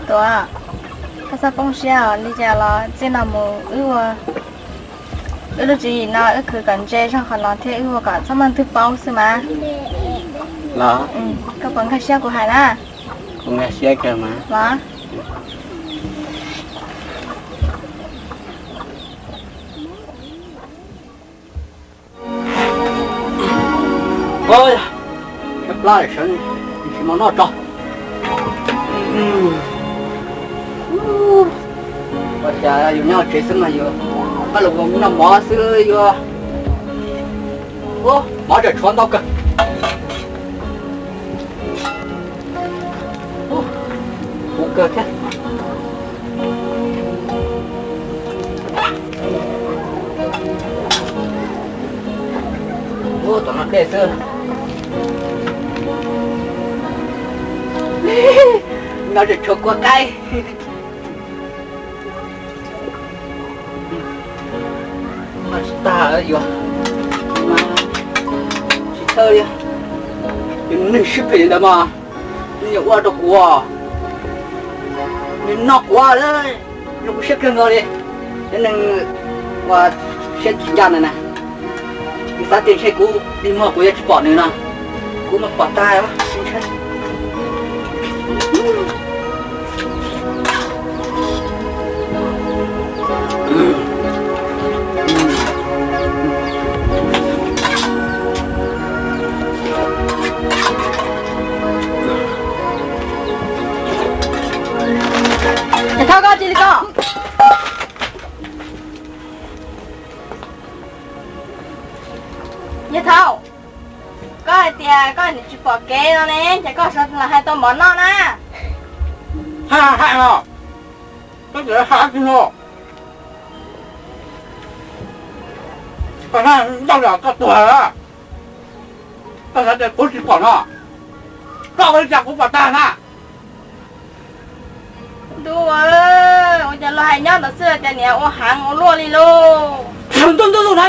Tuam, koj txhob poob siab os, li cas los txij no mus wb ua, wb lub tswv yim no wb khwv kom ntse zog qhov no thiab wb ua kom txhob muaj leej twg paub xwb mas. Los, koj puas nkag siab kuv hais na? Kuv nkag siab kawg mas. Los. Ua, plab sawv tsis mov noj tso. Ua cas yus nyob tsev xwb mas yus pab los noj mov xwb yuav. Ua, mov tseem tshuav ntau kawg. Ua, huv kawg thiab. Ua, tom no dej xwb. No tseem tshuav kua qaib. Tsis tag yuav, tsis txhawj li. Yus neeg siab phem li ntawd mas nws yuav ua rau kuv, nws noj kuv, nws kuv siab kawg nkaus li. Cov neeg ua siab tsis ncaj ntawd na, nws xav tias ntshe kuv dig muag kuv yuav tsis pom nws no, kuv mas pom tag. Nyiaj Thaub, koj cia li ko. Nyiaj Thaub, koj hais tias koj tsis pom kev no ne, ces koj sawv los hais tau mov noj na. Hais hais os, koj tseem hais tsis no. Koj hais ntau yam koj tuag lawm. Koj xav tias kuv tsis pom no, koj ua li cas kuv pom tag na. Ntuj, ua cas luag hais nyob ntawd xwb cas niam ua heev ua luaj li lauj. Ntuj ntuj ntuj na,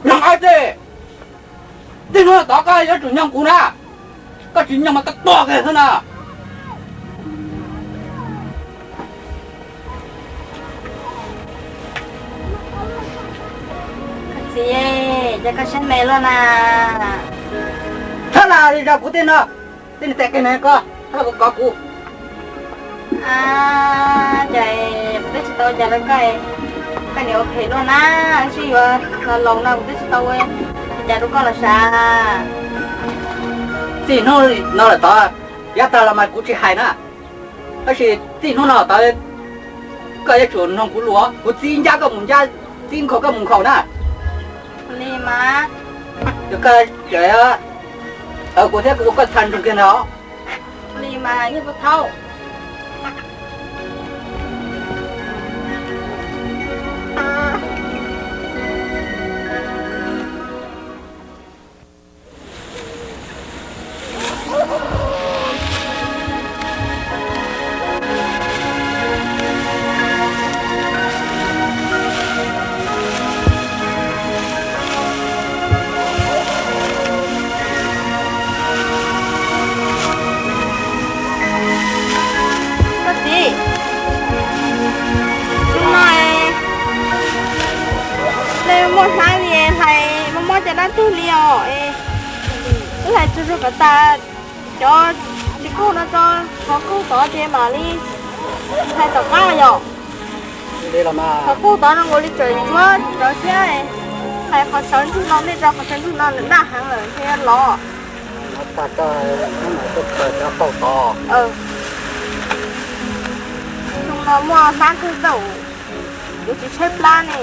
nyob qhov twg, txij hnub no tod koj yuav tsum nyoog kuv na, koj tsis nyoog mas koj tuag kiag xwb na. Koj txiv, cas koj siab me luaj na. Thab na, li zog kuv tej no, tej niag tais qis na koj, thab los kov kuv. Cas kuv twb tsis tau ua cas rau koj, koj niam ua phem luaj na, wb sib yuav los laus no kuv twb tsis tau ua cas rau koj los sav. Txij hnub no lawm tod, yav tag los mas kuv tsis hais na, tab sis txij hnub no tod koj yuav tsum mloog kuv lus, kuv txib ncab koj mus ncab, txib nkhaus koj mus nkhaus na. Li mas, koj, kuv thiab kuv ua koj txha nroog kiag ntag. Li mas Nyiaj Thaub. Koj txiv, hnub no nej muaj hnab li hlais mob mob cov dab tug li os. Wb hlais tsuag tsuag kom tas cov tsis kaug no tso, qhov kaug tod ces mam li hlais tom qab yom. Qhov kaug tod no nkaus li tseem ntsuab tsis tov siab, hlais qhov sawv ntsug no ntej tso, qhov sawv ntsug no nws daj heev lawm ntshe yuav lov. Xyoo no muaj hnab kawg txaus, yuav tsis tshaib plab ne.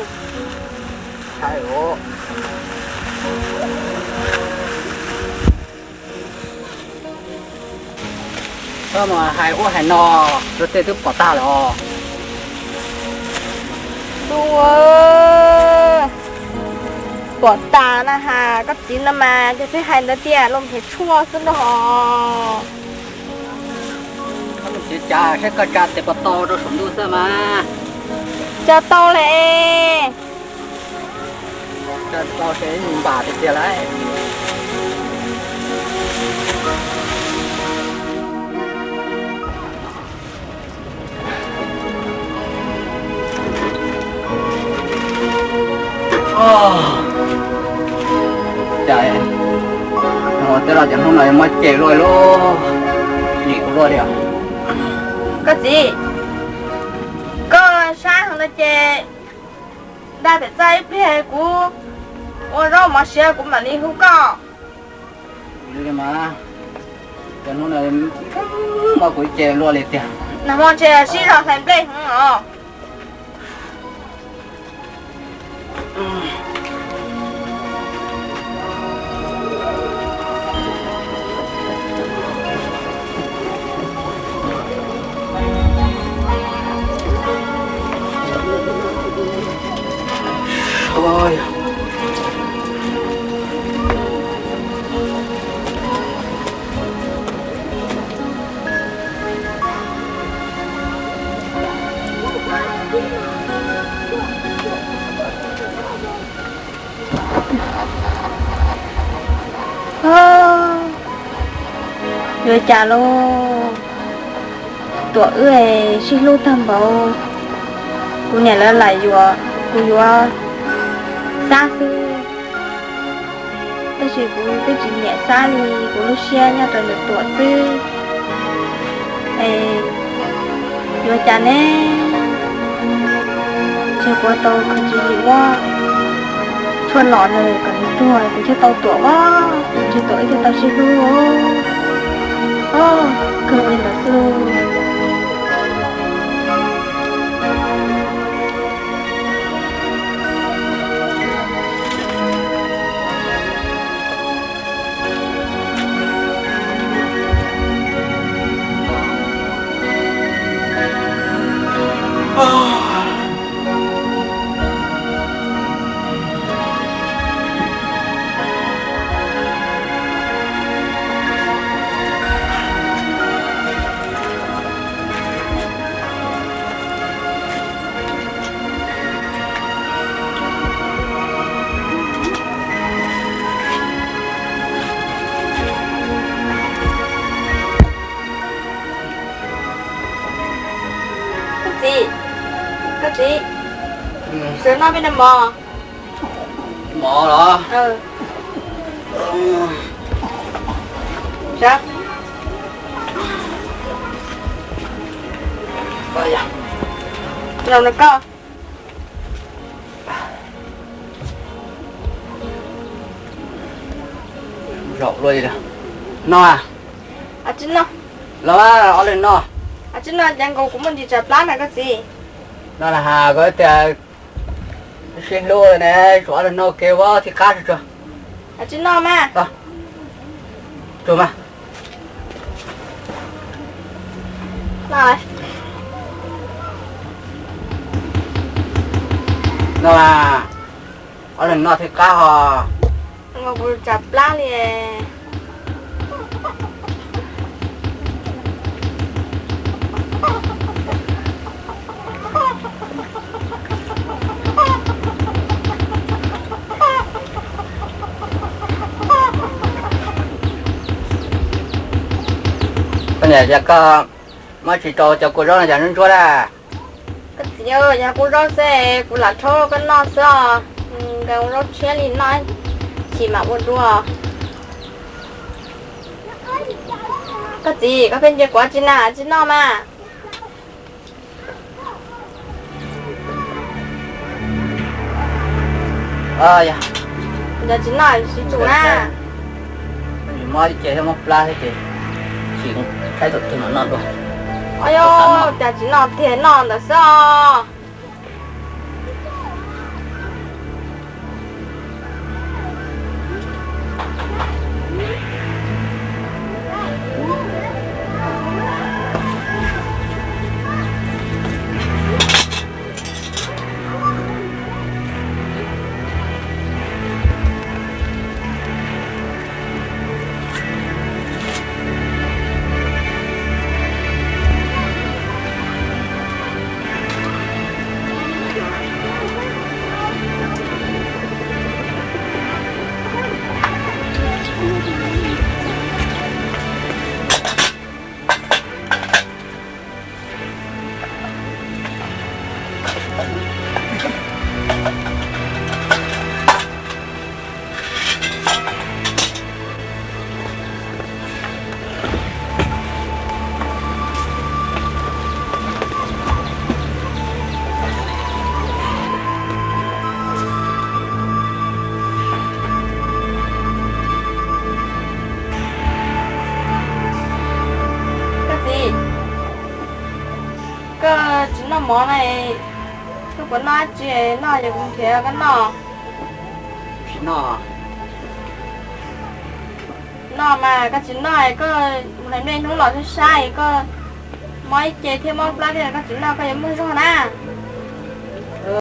Koj mas hais ub hais no, luag tej twb pom tag lawm os. Ntuj, pom tas na has, koj txiv no mas ces pheej hais ntawd tias luag phem tshuaj xwb nrog os. Koj mus txiav cas saib koj tsa tes puas tau rau saum ntuj xwb mas. Tsa tau lawm. Tsa tau ces npam tiag tiag lawm. Cov hnub no muab cem luaj li, lim kuv luaj li. Koj txiv, koj saib hov no ces nrog pem txaj ib pliag kuv ua zaub mov siav kuv mam li hu koj. Cov hnub no muab kuv cem luaj li tiag. Nag hmo ntshe sib zog hlais nplej heev os. Yuav cas lauj, Tuam wb sib hlub tag npaum, kuv niam lawv lam yuav kuv yuav Xab xwb, tab sis kuv twb tsis nyiam Xab li, kuv lub siab nyob rau ntawm Tuam xwb. Es yuav cas ne? Ntshe kuv tau khaws tswv yim muab tshuaj nom nws kom nws tuag kuv thiaj tau Tuam os, ntshe Tuam wb thiaj tau sib hlub os. Kawg ua li ntawd xwb. Koj txiv, koj txiv, sawv noj peb noj mov. Mov los? Zaum no koj. Zaum luaj li. Noj. Los, ob leeg noj. Tsis noj ces nkaus kuv muaj ntsis tsav plab na koj txiv. No na has koj tias sib hlub ne, ob leeg noj ua ke ua thiaj qab tsuag tsuag. Tsis noj mas. Tsuag mas. No, ob leeg noj thiaj qab hos. Kuv tsav plab li. Koj niam, cas koj muab tsis rau cov kua zaub no cas ntsuab ntsuab na? Koj txiv, yog kua zaub xwb kuv lam rhaub koj noj xwb os. Nkaus zaub tshiab li noj, chim mam ua dua. Koj txiv, koj pheej ntsia kuv tsis na, tsis noj mas. Yog tsis noj tsis tsum na. Muab ib ce thiab muab plab thiab ces sim saib tus twg mam noj dua. Yog cas tsis noj tiag, noj ntawd xwb os. Mov na, koj puas noj dab tsi? Noj ces kuv nrhiav koj noj. Tsis noj. Noj mas koj tsis noj, koj mus hais nej hnub los sab sab, koj mob ib ce thiab mob plab thiab, koj tsis noj koj yuav muaj zog na.